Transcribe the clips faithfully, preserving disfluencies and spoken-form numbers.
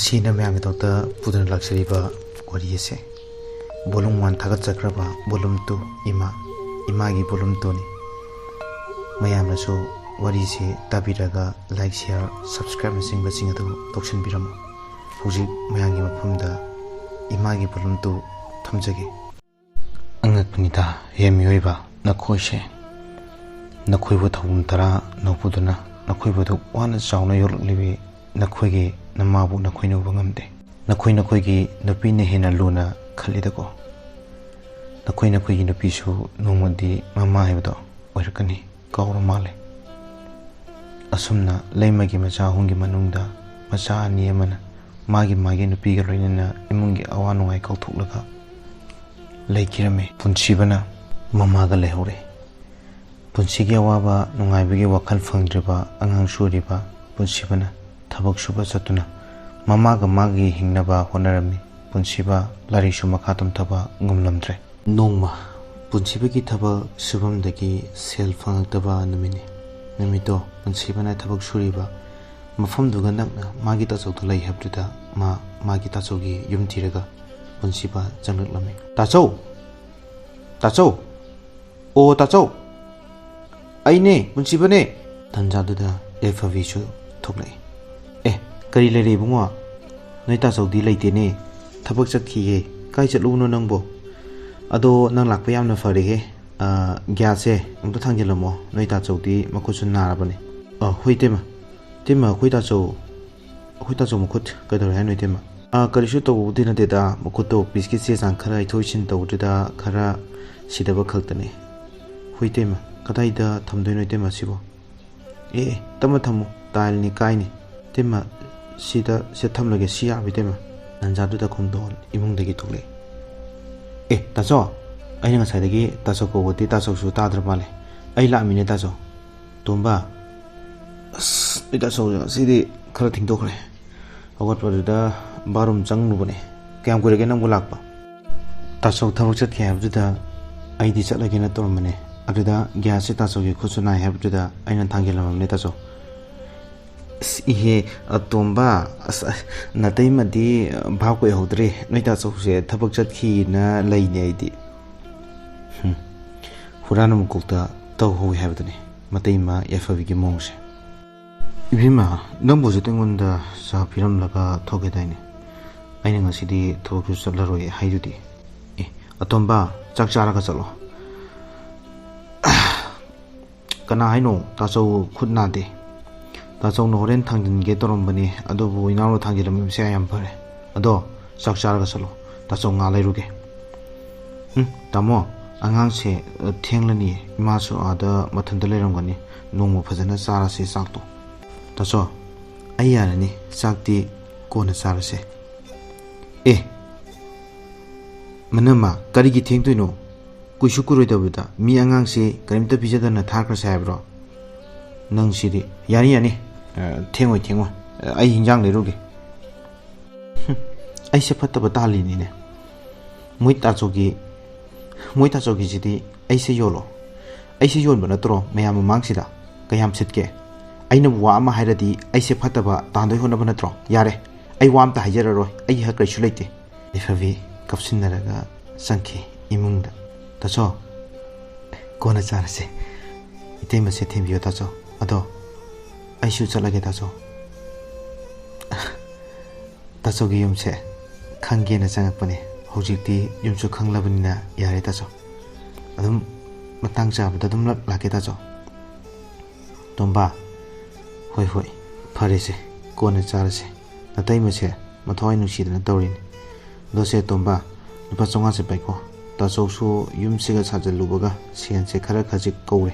ꯁꯤꯅ ꯃꯌꯥꯝꯒꯤꯗꯃꯛꯇ ꯄꯨꯗꯨꯅ ꯂꯥꯛꯆꯔꯤꯕ ꯋꯥꯔꯤ ꯑꯁꯦ volume one ꯊꯥꯒꯠꯆꯈ꯭ꯔꯕ volume two, ꯏꯃꯥ, ꯏꯃꯥꯒꯤ volume twoꯅꯤ꯫ ꯃꯌꯥꯝꯅꯁꯨ ꯋꯥꯔꯤꯁꯤ ꯇꯥꯕꯤꯔꯒ like, share, subscribeꯅꯆꯤꯡꯕꯁꯤꯡ ꯑꯗꯨ ꯇꯧꯁꯤꯟꯕꯤꯔꯝꯃꯨ꯫ ꯍꯧꯖꯤꯛ ꯃꯌꯥꯝꯒꯤ ꯃꯐꯝꯗ ꯏꯃꯥꯒꯤ volume two ꯊꯝꯖꯒꯦ꯫ ꯑꯉꯛꯄꯅꯤꯗ, ꯍꯦ ꯃꯤꯑꯣꯏꯕ, ꯅꯈꯣꯏꯁꯦ꯫ ꯅꯈꯣꯏꯕꯨ ꯊꯧꯕꯨꯝ ꯇꯔꯥ ꯅꯧꯄꯨꯗꯨꯅ ꯅꯈꯣꯏꯕꯨ ꯑꯗꯨꯛ ꯋꯥꯅ ꯆꯥꯎꯅ ꯌꯣꯛꯂꯛꯂꯤꯕꯤ ꯅꯈꯣꯏꯒꯤ ꯅꯃꯥꯕꯨ ꯅꯈꯣꯏꯅ ꯎꯕ ꯉꯝꯗꯦ꯫ ꯅꯈꯣꯏ ꯅꯈꯣꯏꯒꯤ ꯅꯨꯄꯤꯅ ꯍꯦꯟꯅ ꯂꯨꯅ ꯈꯜꯂꯤꯗꯀꯣ꯫ ꯅꯈꯣꯏ ꯅꯈꯣꯏꯒꯤ ꯅꯨꯄꯤꯁꯨ ꯅꯣꯡꯃꯗꯤ ꯃꯃꯥ ꯍꯥꯏꯕꯗꯣ ꯑꯣꯏꯔꯛꯀꯅꯤ꯫ ꯀꯥꯎꯔ ꯃꯥꯜꯂꯦ꯫ ꯑꯁꯨꯝꯅ ꯂꯩꯃꯒꯤ ꯃꯆꯥ ꯑꯍꯨꯝꯒꯤ ꯃꯅꯨꯡꯗ ꯃꯆꯥ ꯑꯅꯤ ꯑꯃꯅ ꯃꯥꯒꯤ ꯃꯥꯒꯤ ꯅꯨꯄꯤꯒ ꯂꯣꯏꯅꯅ ꯏꯃꯨꯡꯒꯤ ꯑꯋꯥ ꯅꯨꯡꯉꯥꯏ ꯀꯥꯎꯊꯣꯛꯂꯒ ꯂꯩꯈꯤꯔꯝꯃꯤ꯫ ꯄꯨꯟꯁꯤꯕꯅ ꯃꯃꯥꯒ ꯂꯩꯍꯧꯔꯦ꯫ ꯄꯨꯟꯁꯤꯒꯤ ꯑꯋꯥꯕ ꯅꯨꯡꯉꯥꯏꯕꯒꯤ ꯋꯥꯈꯜ ꯐꯪꯗ꯭ꯔꯤꯕ ꯑꯉꯥꯡꯁꯨ ꯑꯣꯏꯔꯤꯕ ꯄꯨꯟꯁꯤꯕꯅ ꯊꯕꯛ ꯁꯨꯕ ꯆꯠꯇꯨꯅ ꯃꯃꯥꯒ ꯃꯥꯒꯤ ꯍꯤꯡꯅꯕ ꯍꯣꯠꯅꯔꯝꯃꯤ꯫ ꯄꯨꯟꯁꯤꯕ ꯂꯥꯏꯔꯤꯛꯁꯨ ꯃꯈꯥ ꯇꯝꯊꯕ ꯉꯝꯂꯝꯗ꯭ꯔꯦ꯫ ꯅꯣꯡꯃ ꯄꯨꯟꯁꯤꯕꯒꯤ ꯊꯕꯛ ꯁꯨꯐꯝꯗꯒꯤ ꯁꯦꯜ ꯐꯪꯂꯛꯇꯕ ꯅꯨꯃꯤꯠꯅꯤ꯫ ꯅꯨꯃꯤꯠꯇꯣ ꯄꯨꯟꯁꯤꯕꯅ ꯊꯕꯛ ꯁꯨꯔꯤꯕ ꯃꯐꯝꯗꯨꯒ ꯅꯛꯅ ꯃꯥꯒꯤ ꯇꯥꯆꯧꯗꯨ ꯂꯩ ꯍꯥꯏꯕꯗꯨꯗ ꯃꯥ ꯃꯥꯒꯤ ꯇꯥꯆꯧꯒꯤ ꯌꯨꯝ ꯊꯤꯔꯒ ꯄꯨꯟꯁꯤꯕ ꯆꯪꯂꯛꯂꯝꯃꯤ꯫ "ꯇꯥꯆꯧ! ꯇꯥꯆꯧ! ꯑꯣ ꯇꯥꯆꯧ! ꯑꯩꯅꯦ, ꯄꯨꯟꯁꯤꯕꯅꯦ!" ꯇꯟꯖꯥꯗꯨꯗ ꯌꯥꯏꯐꯕꯤꯁꯨ ꯊꯣꯛꯂꯛꯏ꯫ "ꯑꯦ, ꯀꯔꯤ ꯂꯩꯔꯦ ꯏꯕꯨꯡꯉꯣ? ꯅꯣꯏ ꯇꯥꯆꯧꯗꯤ ꯂꯩꯇꯦꯅꯦ, ꯊꯕꯛ ꯆꯠꯈꯤꯌꯦ꯫ ꯀꯥꯏ ꯆꯠꯂꯨꯕꯅꯣ ꯅꯪꯕꯣ? ꯑꯗꯣ ꯅꯪ ꯂꯥꯛꯄ ꯌꯥꯝꯅ ꯐꯔꯦꯍꯦ꯫ ꯑ, gasꯁꯦ ꯑꯝꯇ ꯊꯥꯡꯖꯤꯜꯂꯝꯃꯣ, ꯅꯣꯏ ꯇꯥꯆꯧꯗꯤ ꯃꯈꯨꯠꯁꯨ ꯅꯥꯔꯕꯅꯦ꯫" "ꯑ, ꯍꯣꯏ ꯏꯇꯩꯃ꯫ ꯏꯇꯩꯃ, ꯑꯩꯈꯣꯏ ꯇꯥꯆꯧ, ꯑꯩꯈꯣꯏ ꯇꯥꯆꯧ ꯃꯈꯨꯠ ꯀꯩꯗꯧꯔꯦ ꯍꯥꯏꯅꯣ ꯏꯇꯩꯃ?" "ꯑ, ꯀꯔꯤꯁꯨ ꯇꯧꯕꯕꯨꯗꯤ ꯅꯠꯇꯦꯗ, ꯃꯈꯨꯠꯇꯣ ꯑꯣꯐꯤꯁꯀꯤ ꯆꯦ ꯆꯥꯡ ꯈꯔ ꯏꯊꯣꯛ ꯏꯁꯤꯟ ꯇꯧꯕꯗꯨꯗ ꯈꯔ ꯁꯤꯗꯕ ꯈꯛꯇꯅꯦ꯫" "ꯍꯣꯏ ꯏꯇꯩꯃ, ꯀꯗꯥꯏꯗ ꯊꯝꯗꯣꯏꯅꯣ ꯏꯇꯩꯃ ꯁꯤꯕꯣ?" "ꯑꯦ, ꯑꯦ, ꯇꯞꯅ ꯊꯝꯃꯨ, tileꯅꯤ, ꯀꯥꯏꯅꯤ꯫ ꯏꯇꯩꯃ, ꯁꯤꯗ, ꯁꯤꯗ ꯊꯝꯂꯒꯦ, ꯁꯤ ꯌꯥꯔꯕ ꯏꯇꯩꯃ?" ꯇꯟꯖꯥꯗꯨꯗ ꯈꯣꯡꯗꯣꯟ ꯏꯃꯨꯡꯗꯒꯤ ꯊꯣꯛꯂꯛꯑꯦ꯫ "ꯑꯦ, ꯇꯥꯆꯧ!" ꯑꯩꯅ ꯉꯁꯥꯏꯗꯒꯤ ꯇꯥꯆꯧ ꯀꯧꯕꯗꯤ ꯇꯥꯆꯧꯁꯨ ꯇꯥꯗ꯭ꯔ ꯃꯥꯜꯂꯦ꯫ "ꯑꯩ ꯂꯥꯛꯑꯝꯃꯤꯅꯦ ꯇꯥꯆꯧ꯫" "ꯇꯣꯝꯕ, ꯑꯁ, ꯑꯩ ꯇꯥꯆꯧꯁꯦ ꯉꯁꯤꯗꯤ ꯈꯔ ꯊꯦꯡꯗꯣꯛꯈ꯭ꯔꯦ꯫ ꯍꯧꯒꯠꯄꯗꯨꯗ bathroom ꯆꯪꯂꯨꯕꯅꯦ꯫ ꯀꯌꯥꯝ ꯀꯨꯏꯔꯒꯦ ꯅꯪꯕꯨ ꯂꯥꯛꯄ?" "ꯇꯥꯆꯧ ꯊꯕꯛ ꯆꯠꯈꯤ ꯍꯥꯏꯕꯗꯨꯗ ꯑꯩꯗꯤ ꯆꯠꯂꯒꯦꯅ ꯇꯧꯔꯝꯕꯅꯦ꯫ ꯑꯗꯨꯗ gasꯁꯦ ꯇꯥꯆꯧꯒꯤ ꯈꯨꯠꯁꯨ ꯅꯥꯏ ꯍꯥꯏꯕꯗꯨꯗ ꯑꯩꯅ ꯊꯥꯡꯖꯤꯜꯂꯝꯃꯕꯅꯦ ꯇꯥꯆꯧ꯫" ꯑꯁ, ꯏꯍꯦ, ꯑꯇꯣꯝꯕ, ꯑꯁ, ꯅꯇꯩꯃꯗꯤ ꯚꯥꯞ ꯑꯣꯏꯍꯧꯗ꯭ꯔꯦ꯫ ꯅꯣꯏ ꯇꯥꯆꯧꯁꯦ ꯊꯕꯛ ꯆꯠꯈꯤꯅ ꯂꯩꯅꯦ ꯑꯩꯗꯤ꯫ ꯍꯨꯝ, ꯍꯨꯔꯥꯟꯕ ꯃꯀꯣꯛꯇ ꯇꯧꯍꯧꯋꯤ ꯍꯥꯏꯕꯗꯨꯅꯤ ꯃꯇꯩꯃ ꯌꯥꯏꯐꯕꯤꯒꯤ ꯃꯑꯣꯡꯁꯦ꯫ ꯏꯕꯦꯝꯃ, ꯅꯪꯕꯨ ꯍꯧꯖꯤꯛ ꯑꯩꯉꯣꯟꯗ ꯆꯥ ꯄꯤꯔꯝꯂꯒ ꯊꯣꯛꯈꯤꯗꯥꯏꯅꯦ? ꯑꯩꯅ ꯉꯁꯤꯗꯤ ꯊꯕꯛꯁꯨ ꯆꯠꯂꯔꯣꯏ ꯍꯥꯏꯗꯨꯗꯤ꯫ ꯑꯦ, ꯑꯇꯣꯝꯕ, ꯆꯥꯛ ꯆꯥꯔꯒ ꯆꯠꯂꯣ꯫ ꯀꯅꯥ ꯍꯥꯏꯅꯣ? ꯇꯥꯆꯧ ꯈꯨꯠ ꯅꯥꯗꯦ꯫ ꯇꯥꯆꯧꯅ ꯍꯣꯔꯦꯟ ꯊꯥꯡꯖꯤꯟꯒꯦ ꯇꯧꯔꯝꯕꯅꯤ, ꯑꯗꯨꯕꯨ ꯏꯅꯥꯎꯅ ꯊꯥꯡꯖꯤꯜꯂꯝꯃꯤꯕꯁꯦ ꯌꯥꯝ ꯐꯔꯦ꯫ ꯑꯗꯣ ꯆꯥꯛ ꯆꯥꯔꯒ ꯆꯠꯂꯣ, ꯇꯥꯆꯧ ꯉꯥ ꯂꯩꯔꯨꯒꯦ꯫ ꯎꯝ, ꯇꯥꯃꯣ, ꯑꯉꯥꯡꯁꯦ, ꯑ, ꯊꯦꯡꯂꯅꯤ, ꯏꯃꯥꯁꯨ ꯑꯥꯗ ꯃꯊꯟꯇ ꯂꯩꯔꯝꯒꯅꯤ, ꯅꯣꯡꯃ ꯐꯖꯅ ꯆꯥꯔꯁꯦ ꯆꯥꯛꯇꯣ꯫ ꯇꯥꯆꯧ, ꯑꯩ ꯌꯥꯔꯅꯤ, ꯆꯥꯛꯇꯤ ꯀꯣꯟꯅ ꯆꯥꯔꯁꯦ꯫ ꯑꯦ, ꯃꯅꯝꯃ, ꯀꯔꯤꯒꯤ ꯊꯦꯡꯗꯣꯏꯅꯣ? ꯀꯨꯏꯁꯨ ꯀꯨꯏꯔꯣꯏꯗꯕꯗ ꯃꯤ ꯑꯉꯥꯡꯁꯤ ꯀꯔꯤꯝꯇ ꯄꯤꯖꯗꯅ ꯊꯥꯈ꯭ꯔꯁꯦ ꯍꯥꯏꯕ꯭ꯔꯣ? ꯅꯪꯁꯤꯗꯤ꯫ ꯌꯥꯅꯤ, ꯌꯥꯅꯤ꯫ ꯑ, ꯊꯦꯡꯉꯣꯏ, ꯊꯦꯡꯉꯣꯏ꯫ ꯑ, ꯑꯩ ꯍꯤꯟꯖꯥꯡ ꯂꯩꯔꯨꯒꯦ꯫ ꯍꯨꯝ, ꯑꯩꯁꯦ ꯐꯠꯇꯕ ꯇꯥꯍꯜꯂꯤꯅꯤꯅꯦ꯫ ꯃꯣꯏ ꯇꯥꯆꯧꯒꯤ, ꯃꯣꯏ ꯇꯥꯆꯧꯒꯤꯁꯤꯗꯤ ꯑꯩꯁꯦ ꯌꯣꯜꯂꯣ꯫ ꯑꯩꯁꯦ ꯌꯣꯟꯕ ꯅꯠꯇ꯭ꯔꯣ ꯃꯌꯥꯝ ꯃꯃꯥꯡꯁꯤꯗ? ꯀꯌꯥꯝ ꯁꯤꯠꯀꯦ? ꯑꯩꯅꯕꯨ ꯋꯥ ꯑꯃ ꯍꯥꯏꯔꯗꯤ ꯑꯩꯁꯦ ꯐꯠꯇꯕ ꯇꯥꯍꯟꯗꯣꯏ ꯍꯣꯠꯅꯕ ꯅꯠꯇ꯭ꯔꯣ? ꯌꯥꯔꯦ, ꯑꯩ ꯋꯥ ꯑꯝꯇ ꯍꯥꯏꯖꯔꯔꯣꯏ꯫ ꯑꯩꯒꯤ ꯍꯛ ꯀꯔꯤꯁꯨ ꯂꯩꯇꯦ꯫ ꯌꯥꯏꯐꯕꯤ ꯀꯞꯁꯤꯟꯅꯔꯒ ꯆꯪꯈꯤ ꯏꯃꯨꯡꯗ꯫ ꯇꯥꯆꯧ, ꯀꯣꯟꯅ ꯆꯥꯔꯁꯦ꯫ ꯏꯇꯩꯃꯁꯦ ꯊꯦꯝꯕꯤꯌꯣ ꯇꯥꯆꯧ꯫ ꯑꯗꯣ ꯑꯩꯁꯨ ꯆꯠꯂꯒꯦ ꯇꯥꯆꯧ꯫ ꯇꯥꯆꯧꯒꯤ ꯌꯨꯝꯁꯦ ꯈꯪꯒꯦꯅ ꯆꯪꯉꯛꯄꯅꯦ꯫ ꯍꯧꯖꯤꯛꯇꯤ ꯌꯨꯝꯁꯨ ꯈꯪꯂꯕꯅꯤꯅ ꯌꯥꯔꯦ ꯇꯥꯆꯧ꯫ ꯑꯗꯨꯝ ꯃꯇꯥꯡ ꯆꯥꯕꯗ ꯑꯗꯨꯝ ꯂꯥꯛ-, ꯂꯥꯛꯀꯦ ꯇꯥꯆꯧ꯫ ꯇꯣꯝꯕ, ꯍꯣꯏ, ꯍꯣꯏ, ꯐꯔꯦꯁꯦ, ꯀꯣꯟꯅ ꯆꯥꯔꯁꯦ꯫ ꯅꯇꯩꯃꯁꯦ ꯃꯊꯧ ꯅꯨꯡꯁꯤꯗꯅ ꯇꯧꯔꯤꯅꯤ꯫ ꯑꯗꯣ ꯁꯦ ꯇꯣꯝꯕ, ꯂꯨꯄꯥ ꯆꯥꯝꯃꯉꯥꯁꯦ ꯄꯥꯏꯀꯣ꯫ ꯇꯥꯆꯧꯁꯨ ꯌꯨꯝꯁꯤꯒ ꯁꯥꯖꯜꯂꯨꯕꯒ ꯁꯦꯟꯁꯦ ꯈꯔ ꯈꯖꯤꯛ ꯀꯧꯔꯦ꯫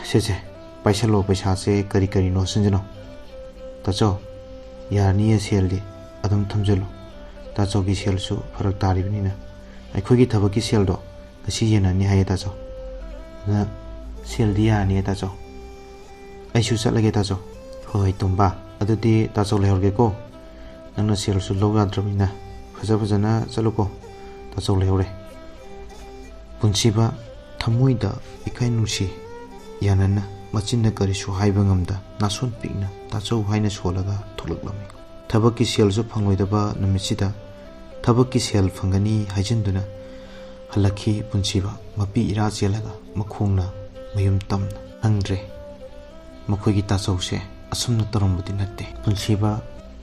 ꯁꯦ, ꯁꯦ, ꯄꯥꯏꯁꯜꯂꯣ, ꯄꯩꯁꯥꯁꯦ ꯀꯔꯤ ꯀꯔꯤꯅꯣ ꯁꯤꯟꯖꯤꯅꯣ꯫ ꯇꯥꯆꯧ, ꯌꯥꯔꯅꯤꯌꯦ, ꯁꯦꯜꯗꯤ ꯑꯗꯨꯝ ꯊꯝꯖꯜꯂꯨ꯫ ꯇꯥꯆꯧꯒꯤ ꯁꯦꯜꯁꯨ ꯐꯔꯛ ꯇꯥꯔꯤꯕꯅꯤꯅ꯫ ꯑꯩꯈꯣꯏꯒꯤ ꯊꯕꯛꯀꯤ ꯁꯦꯜꯗꯣ ꯉꯁꯤ ꯌꯦꯟꯅꯅꯤ ꯍꯥꯏꯌꯦ ꯇꯥꯆꯧ꯫ ꯑꯗꯨꯅ ꯁꯦꯜꯗꯤ ꯌꯥꯔꯅꯤꯌꯦ ꯇꯥꯆꯧ꯫ ꯑꯩꯁꯨ ꯆꯠꯂꯒꯦ ꯇꯥꯆꯧ꯫ ꯍꯣꯏ, ꯍꯣꯏ, ꯇꯣꯝꯕ, ꯑꯗꯨꯗꯤ ꯇꯥꯆꯧ ꯂꯩꯍꯧꯔꯒꯦꯀꯣ꯫ ꯅꯪꯅ ꯁꯦꯜꯁꯨ ꯂꯧ ꯌꯥꯗ꯭ꯔꯕꯅꯤꯅ ꯐꯖ ꯐꯖꯅ ꯆꯠꯂꯨꯀꯣ꯫ ꯇꯥꯆꯧ ꯂꯩꯍꯧꯔꯦ꯫ ꯄꯨꯟꯁꯤꯕ ꯊꯃꯣꯏꯗ ꯏꯀꯥꯏ ꯅꯨꯡꯁꯤ ꯌꯥꯅꯅ ꯃꯆꯤꯟꯅ ꯀꯔꯤꯁꯨ ꯍꯥꯏꯕ ꯉꯝꯗ ꯅꯥꯁꯣꯟ ꯄꯤꯛꯅ ꯇꯥꯆꯧ ꯍꯥꯏꯅ ꯁꯣꯜꯂꯒ ꯊꯣꯛꯂꯛꯂꯝꯃꯤ꯫ ꯊꯕꯛꯀꯤ ꯁꯦꯜꯁꯨ ꯐꯪꯂꯣꯏꯗꯕ ꯅꯨꯃꯤꯠꯁꯤꯗ ꯊꯕꯛꯀꯤ ꯁꯦꯜ ꯐꯪꯒꯅꯤ ꯍꯥꯏꯖꯤꯟꯗꯨꯅ ꯍꯜꯂꯛꯈꯤ ꯄꯨꯟꯁꯤꯕ꯫ ꯃꯄꯤ ꯏꯔꯥ ꯆꯦꯜꯂꯒ ꯃꯈꯣꯡꯅ ꯃꯌꯨꯝ ꯇꯝꯅ ꯍꯟꯈ꯭ꯔꯦ꯫ ꯃꯈꯣꯏꯒꯤ ꯇꯥꯆꯧꯁꯦ ꯑꯁꯨꯝꯅ ꯇꯧꯔꯝꯕꯗꯤ ꯅꯠꯇꯦ꯫ ꯄꯨꯟꯁꯤꯕ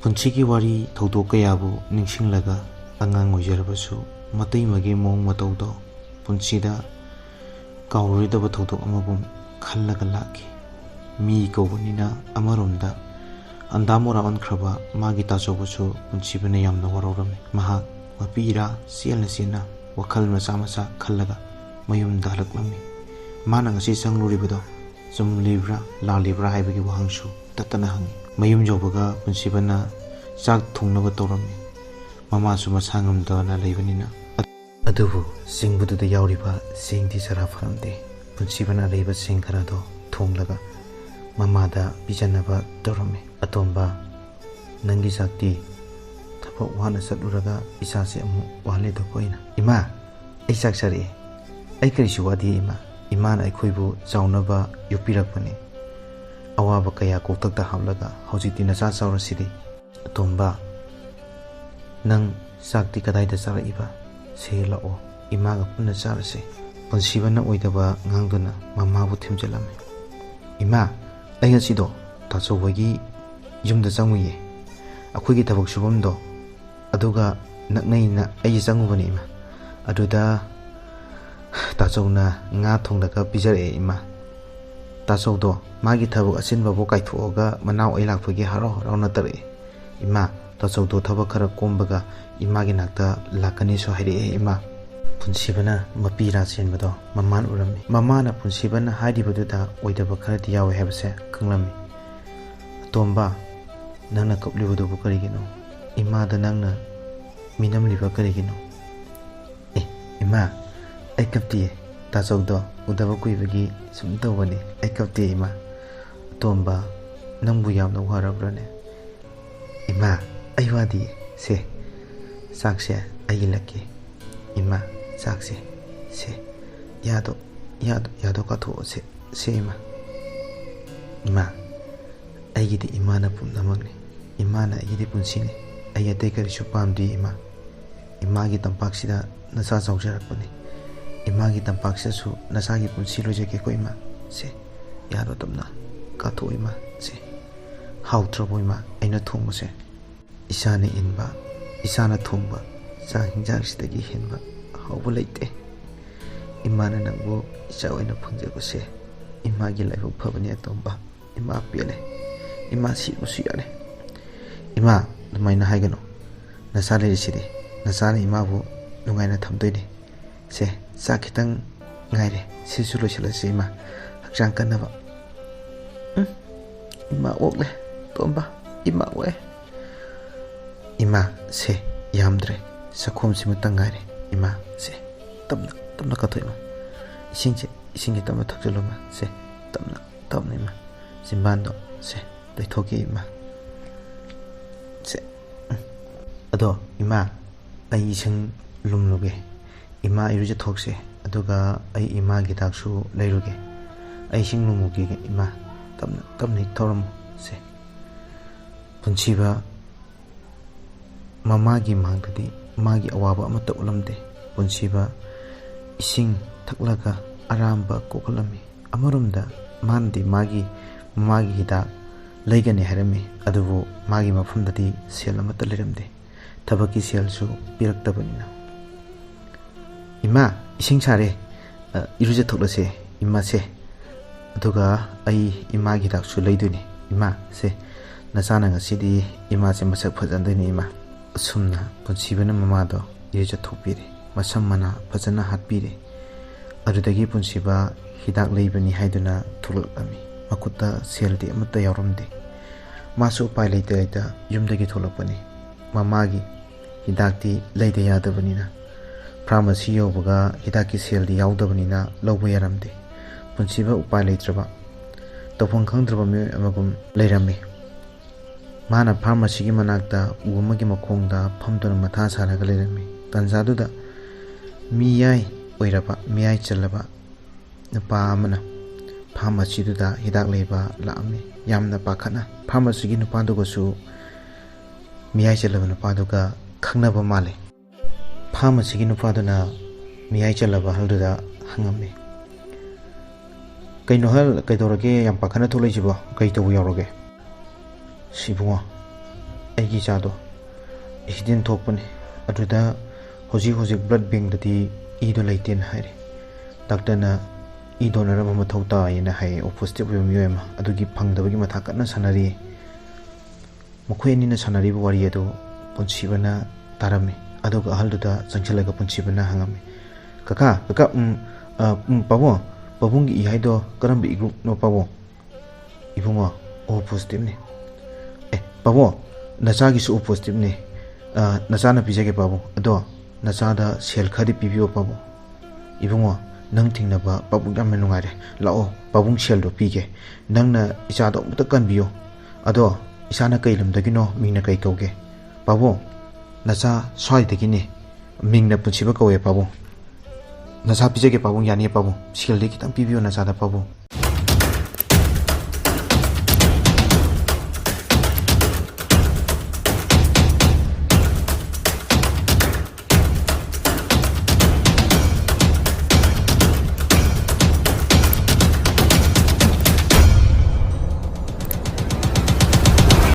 ꯄꯨꯟꯁꯤꯒꯤ ꯋꯥꯔꯤ ꯊꯧꯗꯣꯛ ꯀꯌꯥꯕꯨ ꯅꯤꯡꯁꯤꯡꯂꯒ ꯑꯉꯥꯡ ꯑꯣꯏꯖꯔꯕꯁꯨ ꯃꯇꯩ ꯃꯒꯤ ꯃꯑꯣꯡ ꯃꯇꯧꯗꯣ ꯄꯨꯟꯁꯤꯗ ꯀꯥꯎꯔꯣꯏꯗꯕ ꯊꯧꯗꯣꯛ ꯑꯃꯒꯨꯝ ꯈꯜꯂꯒ ꯂꯥꯛꯈꯤ꯫ ꯃꯤ ꯀꯧꯕꯅꯤꯅ ꯑꯃꯔꯣꯝꯗ ꯑꯟꯗꯥ ꯃꯣꯔꯥ ꯑꯣꯟꯈ꯭ꯔꯕ ꯃꯥꯒꯤ ꯇꯥꯆꯧꯕꯁꯨ ꯄꯨꯟꯁꯤꯕꯅ ꯌꯥꯝꯅ ꯋꯥꯔꯧꯔꯝꯃꯤ꯫ ꯃꯍꯥꯛ ꯃꯄꯤ ꯏꯔꯥ ꯆꯦꯜꯅ ꯆꯦꯟꯅ ꯋꯥꯈꯜ ꯃꯆꯥ ꯃꯆꯥ ꯈꯜꯂꯒ ꯃꯌꯨꯝꯗ ꯍꯜꯂꯛꯂꯝꯃꯤ꯫ ꯃꯥꯅ ꯉꯁꯤ ꯆꯪꯂꯨꯔꯤꯕꯗꯣ ꯆꯨꯝꯂꯤꯕ꯭ꯔꯥ ꯂꯥꯜꯂꯤꯕ꯭ꯔꯥ ꯍꯥꯏꯕꯒꯤ ꯋꯥꯍꯪꯁꯨ ꯇꯠꯇꯅ ꯍꯪꯉꯤ꯫ ꯃꯌꯨꯝ ꯌꯧꯕꯒ ꯄꯨꯟꯁꯤꯕꯅ ꯆꯥꯛ ꯊꯣꯡꯅꯕ ꯇꯧꯔꯝꯃꯤ꯫ ꯃꯃꯥꯁꯨ ꯃꯁꯥ ꯉꯝꯗꯅ ꯂꯩꯕꯅꯤꯅ꯫ ꯑꯗꯨꯕꯨ ꯆꯤꯡꯕꯗꯨꯗ ꯌꯥꯎꯔꯤꯕ ꯆꯦꯡꯗꯤ ꯆꯔꯥ ꯐꯔꯝꯗꯦ꯫ ꯄꯨꯟꯁꯤꯕꯅ ꯑꯔꯩꯕ ꯆꯦꯡ ꯈꯔꯗꯣ ꯊꯣꯡꯂꯒ ꯃꯃꯥꯗ ꯄꯤꯖꯅꯕ ꯇꯧꯔꯝꯃꯤ꯫ "ꯑꯇꯣꯝꯕ, ꯅꯪꯒꯤ ꯆꯥꯛꯇꯤ ꯊꯕꯛ ꯋꯥꯅ ꯆꯠꯂꯨꯔꯒ ꯏꯆꯥꯁꯦ ꯑꯃꯨꯛ ꯋꯥꯍꯜꯂꯦꯗꯀꯣ ꯑꯩꯅ꯫ ꯏꯃꯥ, ꯑꯩ ꯆꯥꯛ ꯆꯥꯔꯛꯑꯦ꯫ ꯑꯩ ꯀꯔꯤꯁꯨ ꯋꯥꯗꯦ ꯏꯃꯥ꯫ ꯏꯃꯥꯅ ꯑꯩꯈꯣꯏꯕꯨ ꯆꯥꯎꯅꯕ ꯌꯣꯛꯄꯤꯔꯛꯄꯅꯤ꯫ ꯑꯋꯥꯕ ꯀꯌꯥ ꯀꯣꯛꯊꯛꯇ ꯍꯥꯞꯂꯒ ꯍꯧꯖꯤꯛꯇꯤ ꯅꯆꯥ ꯆꯥꯎꯔꯁꯤꯗꯤ꯫ ꯑꯇꯣꯝꯕ, ꯅꯪ ꯆꯥꯛꯇꯤ ꯀꯗꯥꯏꯗ ꯆꯥꯔꯛꯏꯕ? ꯁꯦ ꯂꯥꯛꯑꯣ, ꯏꯃꯥꯒ ꯄꯨꯟꯅ ꯆꯥꯔꯁꯦ꯫" ꯄꯨꯟꯁꯤꯕꯅ ꯑꯣꯏꯗꯕ ꯉꯥꯡꯗꯨꯅ ꯃꯃꯥꯕꯨ ꯊꯦꯝꯖꯤꯜꯂꯝꯃꯤ꯫ "ꯏꯃꯥ, ꯑꯩ ꯉꯁꯤꯗꯣ ꯇꯥꯆꯧꯕꯒꯤ ꯌꯨꯝꯗ ꯆꯪꯉꯨꯏꯌꯦ꯫ ꯑꯩꯈꯣꯏꯒꯤ ꯊꯕꯛ ꯁꯨꯐꯝꯗꯣ ꯑꯗꯨꯒ ꯅꯛꯅꯩꯅ ꯑꯩꯁꯦ ꯆꯪꯉꯨꯕꯅꯦ ꯏꯃꯥ꯫ ꯑꯗꯨꯗ ꯇꯥꯆꯧꯅ ꯉꯥ ꯊꯣꯡꯂꯒ ꯄꯤꯖꯔꯛꯑꯦ ꯏꯃꯥ꯫ ꯇꯥꯆꯧꯗꯣ ꯃꯥꯒꯤ ꯊꯕꯛ ꯑꯆꯤꯟꯕꯕꯨ ꯀꯥꯏꯊꯣꯛꯑꯒ ꯃꯅꯥꯎ ꯑꯩ ꯂꯥꯛꯄꯒꯤ ꯍꯔꯥꯎ ꯍꯔꯥꯎꯅ ꯇꯧꯔꯛꯑꯦ꯫ ꯏꯃꯥ, ꯇꯥꯆꯧꯗꯣ ꯊꯕꯛ ꯈꯔ ꯀꯣꯝꯕꯒ ꯏꯃꯥꯒꯤ ꯅꯥꯛꯇ ꯂꯥꯛꯀꯅꯤꯁꯨ ꯍꯥꯏꯔꯛꯑꯦ ꯏꯃꯥ꯫" ꯄꯨꯟꯁꯤꯕꯅ ꯃꯄꯤ ꯏꯔꯥ ꯆꯦꯟꯕꯗꯣ ꯃꯃꯥꯟ ꯎꯔꯝꯃꯤ꯫ ꯃꯃꯥꯅ ꯄꯨꯟꯁꯤꯕꯅ ꯍꯥꯏꯔꯤꯕꯗꯨꯗ ꯑꯣꯏꯗꯕ ꯈꯔꯗꯤ ꯌꯥꯎꯋꯦ ꯍꯥꯏꯕꯁꯦ ꯈꯪꯂꯝꯃꯤ꯫ "ꯑꯇꯣꯝꯕ, ꯅꯪꯅ ꯀꯞꯂꯤꯕꯗꯨꯕꯨ ꯀꯔꯤꯒꯤꯅꯣ? ꯏꯃꯥꯗ ꯅꯪꯅ ꯃꯤꯅꯝꯂꯤꯕ ꯀꯔꯤꯒꯤꯅꯣ?" "ꯑꯦ, ꯏꯃꯥ, ꯑꯩ ꯀꯞꯇꯤꯌꯦ꯫ ꯇꯥꯆꯧꯗꯣ ꯎꯗꯕ ꯀꯨꯏꯕꯒꯤ ꯁꯨꯝ ꯇꯧꯕꯅꯤ꯫ ꯑꯩ ꯀꯞꯇꯦ ꯏꯃꯥ꯫" "ꯑꯇꯣꯝꯕ, ꯅꯪꯕꯨ ꯌꯥꯝꯅ ꯋꯥꯔꯕ꯭ꯔꯅꯦ?" "ꯏꯃꯥ, ꯑꯩ ꯋꯥꯗꯤꯌꯦ꯫ ꯁꯦ, ꯆꯥꯛꯁꯦ ꯑꯩ ꯏꯜꯂꯛꯀꯦ꯫ ꯏꯃꯥ, ꯆꯥꯛꯁꯦ꯫ ꯁꯦ, ꯌꯥꯗꯣ, ꯌꯥꯗꯣ, ꯌꯥꯗꯣ ꯀꯥꯊꯣꯛꯑꯣ꯫ ꯁꯦ, ꯁꯦ ꯏꯃꯥ꯫" ꯏꯃꯥ, ꯑꯩꯒꯤꯗꯤ ꯏꯃꯥꯅ ꯄꯨꯝꯅꯃꯛꯅꯤ꯫ ꯏꯃꯥꯅ ꯑꯩꯒꯤꯗꯤ ꯄꯨꯟꯁꯤꯅꯤ꯫ ꯑꯩ ꯑꯇꯩ ꯀꯔꯤꯁꯨ ꯄꯥꯝꯗꯦ ꯏꯃꯥ꯫ ꯏꯃꯥꯒꯤ ꯇꯝꯄꯥꯛꯁꯤꯗ ꯅꯆꯥ ꯆꯥꯎꯖꯔꯛꯄꯅꯤ꯫ ꯏꯃꯥꯒꯤ ꯇꯝꯄꯥꯛꯁꯤꯗꯁꯨ ꯅꯆꯥꯒꯤ ꯄꯨꯟꯁꯤ ꯂꯣꯏꯖꯒꯦꯀꯣ ꯏꯃꯥ꯫ ꯁꯦ, ꯌꯥꯔꯣ ꯇꯞꯅ ꯀꯥꯊꯣꯛꯑꯣ ꯏꯃꯥ꯫ ꯁꯦ, ꯍꯥꯎꯇ꯭ꯔꯕꯣ ꯏꯃꯥ ꯑꯩꯅ ꯊꯣꯡꯕꯁꯦ? ꯏꯁꯥꯅ ꯏꯟꯕ, ꯏꯁꯥꯅ ꯊꯣꯡꯕ ꯆꯥꯛ ꯍꯤꯟꯖꯥꯡꯁꯤꯗꯒꯤ ꯍꯦꯟꯕ ꯍꯥꯎꯕ ꯂꯩꯇꯦ꯫ ꯏꯃꯥꯅ ꯅꯪꯕꯨ ꯏꯆꯥ ꯑꯣꯏꯅ ꯐꯪꯖꯕꯁꯦ ꯏꯃꯥꯒꯤ ꯂꯥꯏꯕꯛ ꯐꯕꯅꯤ ꯑꯇꯣꯝꯕ꯫ ꯏꯃꯥ ꯄꯦꯜꯂꯦ꯫ ꯏꯃꯥ ꯁꯤꯕꯁꯨ ꯌꯥꯔꯦ꯫ ꯏꯃꯥ, ꯑꯗꯨꯃꯥꯏꯅ ꯍꯥꯏꯒꯅꯨ꯫ ꯅꯆꯥ ꯂꯩꯔꯤꯁꯤꯗꯤ꯫ ꯅꯆꯥꯅ ꯏꯃꯥꯕꯨ ꯅꯨꯡꯉꯥꯏꯅ ꯊꯝꯗꯣꯏꯅꯤ꯫ ꯁꯦ, ꯆꯥꯛ ꯈꯤꯇꯪ ꯉꯥꯏꯔꯦ꯫ ꯁꯤꯁꯨ ꯂꯣꯏꯁꯤꯜꯂꯁꯤ ꯏꯃꯥ꯫ ꯍꯛꯆꯥꯡ ꯀꯟꯅꯕ꯫ ꯎꯝ, ꯏꯃꯥ ꯑꯣꯛꯂꯦ꯫ ꯇꯣꯝꯕ, ꯏꯃꯥ ꯑꯣꯛꯑꯦ꯫ ꯏꯃꯥ, ꯁꯦ, ꯌꯥꯝꯗ꯭ꯔꯦ꯫ ꯆꯥꯛꯈꯣꯝꯁꯤꯃꯇꯪ ꯉꯥꯏꯔꯦ꯫ ꯏꯃꯥ, ꯁꯦ, ꯇꯞꯅ, ꯇꯞꯅ ꯀꯥꯊꯣꯛ ꯏꯃꯥ꯫ ꯏꯁꯤꯡꯁꯦ, ꯏꯁꯤꯡꯁꯦ ꯇꯞꯅ ꯊꯛꯆꯜꯂꯨ ꯏꯃꯥ꯫ ꯁꯦ, ꯇꯞꯅ, ꯇꯞꯅ ꯏꯃꯥ꯫ ꯆꯤꯟꯕꯥꯟꯗꯣ, ꯁꯦ, ꯇꯩꯊꯣꯛꯀꯦ ꯏꯃꯥ꯫ ꯁꯦ, ꯎꯝ꯫ ꯑꯗꯣ ꯏꯃꯥ, ꯑꯩ ꯏꯁꯤꯡ ꯂꯨꯝꯂꯨꯒꯦ꯫ ꯏꯃꯥ ꯏꯔꯨꯖꯊꯣꯛꯁꯦ, ꯑꯗꯨꯒ ꯑꯩ ꯏꯃꯥꯒꯤ ꯍꯤꯗꯥꯛꯁꯨ ꯂꯩꯔꯨꯒꯦ꯫ ꯑꯩ ꯏꯁꯤꯡ ꯂꯨꯝꯃꯨꯒꯦ ꯏꯃꯥ꯫ ꯇꯞꯅ, ꯇꯞꯅ ꯍꯦꯛ ꯊꯧꯔꯝꯃꯨ꯫ ꯁꯦ, ꯄꯨꯟꯁꯤꯕ ꯃꯃꯥꯒꯤ ꯃꯥꯡꯗꯗꯤ ꯃꯥꯒꯤ ꯑꯋꯥꯕ ꯑꯃꯠꯇ ꯎꯠꯂꯝꯗꯦ꯫ ꯄꯨꯟꯁꯤꯕ ꯏꯁꯤꯡ ꯊꯛꯂꯒ ꯑꯔꯥꯝꯕ ꯀꯣꯛꯍꯜꯂꯝꯃꯤ꯫ ꯑꯃꯔꯣꯝꯗ ꯃꯥꯅꯗꯤ ꯃꯥꯒꯤ, ꯃꯃꯥꯒꯤ ꯍꯤꯗꯥꯛ ꯂꯩꯒꯅꯤ ꯍꯥꯏꯔꯝꯃꯤ, ꯑꯗꯨꯕꯨ ꯃꯥꯒꯤ ꯃꯐꯝꯗꯗꯤ ꯁꯦꯜ ꯑꯃꯠꯇ ꯂꯩꯔꯝꯗꯦ꯫ ꯊꯕꯛꯀꯤ ꯁꯦꯜꯁꯨ ꯄꯤꯔꯛꯇꯕꯅꯤꯅ꯫ "ꯏꯃꯥ, ꯏꯁꯤꯡ ꯁꯥꯔꯦ, ꯑ, ꯏꯔꯨꯖꯊꯣꯛꯂꯁꯦ ꯏꯃꯥꯁꯦ꯫ ꯑꯗꯨꯒ ꯑꯩ ꯏꯃꯥꯒꯤ ꯍꯤꯗꯥꯛꯁꯨ ꯂꯩꯗꯣꯏꯅꯦ ꯏꯃꯥ꯫ ꯁꯦ, ꯅꯆꯥꯅ ꯉꯁꯤꯗꯤ ꯏꯃꯥꯁꯦ ꯃꯁꯛ ꯐꯖꯍꯟꯗꯣꯏꯅꯦ ꯏꯃꯥ"꯫ ꯑꯁꯨꯝꯅ ꯄꯨꯟꯁꯤꯕꯅ ꯃꯃꯥꯗꯣ ꯏꯔꯨꯖꯊꯣꯛꯄꯤꯔꯦ꯫ ꯃꯁꯝ ꯃꯅꯥ ꯐꯖꯅ ꯍꯥꯠꯄꯤꯔꯦ꯫ ꯑꯗꯨꯗꯒꯤ ꯄꯨꯟꯁꯤꯕ ꯍꯤꯗꯥꯛ ꯂꯩꯕꯅꯤ ꯍꯥꯏꯗꯨꯅ ꯊꯣꯛꯂꯛꯂꯝꯃꯤ꯫ ꯃꯈꯨꯠꯇ ꯁꯦꯜꯗꯤ ꯑꯃꯠꯇ ꯌꯥꯎꯔꯝꯗꯦ꯫ ꯃꯥꯁꯨ ꯎꯄꯥꯏ ꯂꯩꯇ ꯂꯩꯇ ꯌꯨꯝꯗꯒꯤ ꯊꯣꯛꯂꯛꯄꯅꯤ꯫ ꯃꯃꯥꯒꯤ ꯍꯤꯗꯥꯛꯇꯤ ꯂꯩꯗ ꯌꯥꯗꯕꯅꯤꯅ ꯐꯥꯔꯃꯥꯁꯤ ꯌꯧꯕꯒ ꯍꯤꯗꯥꯛꯀꯤ ꯁꯦꯜꯗꯤ ꯌꯥꯎꯗꯕꯅꯤꯅ ꯂꯧꯕ ꯌꯥꯔꯝꯗꯦ꯫ ꯄꯨꯟꯁꯤꯕ ꯎꯄꯥꯏ ꯂꯩꯇ꯭ꯔꯕ, ꯇꯧꯐꯝ ꯈꯪꯗ꯭ꯔꯕ ꯃꯤꯑꯣꯏ ꯑꯃꯒꯨꯝ ꯂꯩꯔꯝꯃꯤ꯫ ꯃꯥꯅ ꯐꯥꯔꯃꯥꯁꯤꯒꯤ ꯃꯅꯥꯛꯇ ꯎ ꯑꯃꯒꯤ ꯃꯈꯣꯡꯗ ꯐꯝꯗꯨꯅ ꯃꯊꯥ ꯁꯥꯔꯒ ꯂꯩꯔꯝꯃꯤ꯫ ꯇꯥꯟꯖꯥꯗꯨꯗ ꯃꯤꯌꯥꯏ ꯑꯣꯏꯔꯕ, ꯃꯤꯌꯥꯏ ꯆꯜꯂꯕ ꯅꯨꯄꯥ ꯑꯃꯅ ꯐꯥꯔꯃꯥꯁꯤꯗꯨꯗ ꯍꯤꯗꯥꯛ ꯂꯩꯕ ꯂꯥꯛꯑꯝꯃꯤ꯫ ꯌꯥꯝꯅ ꯄꯥꯈꯠꯅ ꯐꯥꯔꯃꯥꯁꯤꯒꯤ ꯅꯨꯄꯥꯗꯨꯒꯁꯨ ꯃꯤꯌꯥꯏ ꯆꯜꯂꯕ ꯅꯨꯄꯥꯗꯨꯒ ꯈꯪꯅꯕ ꯃꯥꯜꯂꯦ꯫ ꯐꯥꯔꯃꯥꯁꯤꯒꯤ ꯅꯨꯄꯥꯗꯨꯅ ꯃꯤꯌꯥꯏ ꯆꯜꯂꯕ ꯑꯍꯜꯗꯨꯗ ꯍꯪꯉꯝꯃꯤ, "ꯀꯩꯅꯣ ꯑꯍꯜ, ꯀꯩꯗꯧꯔꯒꯦ? ꯌꯥꯝ ꯄꯥꯈꯠꯅ ꯊꯣꯛꯂꯛꯏꯁꯤꯕꯣ? ꯀꯩ ꯇꯧꯕ ꯌꯥꯎꯔꯒꯦ?" "ꯁꯤ ꯏꯕꯨꯡꯉꯣ, ꯑꯩꯒꯤ ꯏꯆꯥꯗꯣ ꯑꯦꯛꯁꯤꯗꯦꯟ ꯊꯣꯛꯄꯅꯦ꯫ ꯑꯗꯨꯗ ꯍꯧꯖꯤꯛ ꯍꯧꯖꯤꯛ ꯕ꯭ꯂꯠ ꯕꯦꯡꯗꯗꯤ ꯏꯗꯣ ꯂꯩꯇꯦꯅ ꯍꯥꯏꯔꯤ꯫ ꯗꯥꯛꯇꯔꯅ ꯏ ꯗꯣꯅꯔ ꯑꯃ ꯃꯊꯧ ꯇꯥꯏꯌꯦꯅ ꯍꯥꯏꯌꯦ, ꯑꯣ ꯄꯣꯖꯤꯇꯤꯚ ꯑꯣꯏꯕ ꯃꯤꯑꯣꯏ ꯑꯃ꯫ ꯑꯗꯨꯒꯤ ꯐꯪꯗꯕꯒꯤ ꯃꯊꯥ ꯀꯟꯅ ꯁꯥꯟꯅꯔꯤ꯫" ꯃꯈꯣꯏ ꯑꯅꯤꯅ ꯁꯥꯟꯅꯔꯤꯕ ꯋꯥꯔꯤ ꯑꯗꯨ ꯄꯨꯟꯁꯤꯕꯅ ꯇꯥꯔꯝꯃꯤ꯫ ꯑꯗꯨꯒ ꯑꯍꯜꯗꯨꯗ ꯆꯪꯁꯤꯜꯂꯒ ꯄꯨꯟꯁꯤꯕꯅ ꯍꯪꯉꯝꯃꯤ, "ꯀꯀꯥ, ꯀꯀꯥ, ꯎꯝ, ꯑ, ꯎꯝ, ꯄꯥꯕꯨꯡ, ꯄꯥꯕꯨꯡꯒꯤ ꯏ ꯍꯥꯏꯗꯣ ꯀꯔꯝꯕ ꯏꯒ꯭ꯔꯨꯞꯅꯣ ꯄꯥꯕꯨꯡ?" "ꯏꯕꯨꯡꯉꯣ, ꯑꯣ ꯄꯣꯖꯤꯇꯤꯚꯅꯤ꯫" "ꯑꯦ ꯄꯥꯕꯨꯡ, ꯅꯆꯥꯒꯤꯁꯨ ꯑꯣ ꯄꯣꯖꯤꯇꯤꯚꯅꯤ꯫ ꯑ, ꯅꯆꯥꯅ ꯄꯤꯖꯒꯦ ꯄꯥꯕꯨꯡ꯫ ꯑꯗꯣ ꯅꯆꯥꯗ ꯁꯦꯜ ꯈꯔꯗꯤ ꯄꯤꯕꯤꯌꯣ ꯄꯥꯕꯨꯡ꯫" "ꯏꯕꯨꯡꯉꯣ, ꯅꯪ ꯊꯦꯡꯅꯕ ꯄꯥꯕꯨꯡ ꯌꯥꯝꯅ ꯅꯨꯡꯉꯥꯏꯔꯦ꯫ ꯂꯥꯛꯑꯣ, ꯄꯥꯕꯨꯡ ꯁꯦꯜꯗꯣ ꯄꯤꯒꯦ꯫ ꯅꯪꯅ ꯏꯆꯥꯗꯣ ꯑꯃꯨꯛꯇ ꯀꯟꯕꯤꯌꯣ꯫ ꯑꯗꯣ ꯏꯆꯥꯅ ꯀꯩ ꯂꯝꯗꯒꯤꯅꯣ, ꯃꯤꯡꯅ ꯀꯩ ꯀꯧꯒꯦ?" "ꯄꯥꯕꯨꯡ, ꯅꯆꯥ ꯁ꯭ꯋꯥꯏꯗꯒꯤꯅꯦ, ꯃꯤꯡꯅ ꯄꯨꯟꯁꯤꯕ ꯀꯧꯋꯦ ꯄꯥꯕꯨꯡ꯫" "ꯅꯆꯥ ꯄꯤꯖꯒꯦ ꯄꯥꯕꯨꯡ, ꯌꯥꯅꯤꯌꯦ ꯄꯥꯕꯨꯡ, ꯁꯦꯜꯗꯤ ꯈꯤꯇꯪ ꯄꯤꯕꯤꯌꯣ ꯅꯆꯥꯗ ꯄꯥꯕꯨꯡ꯫"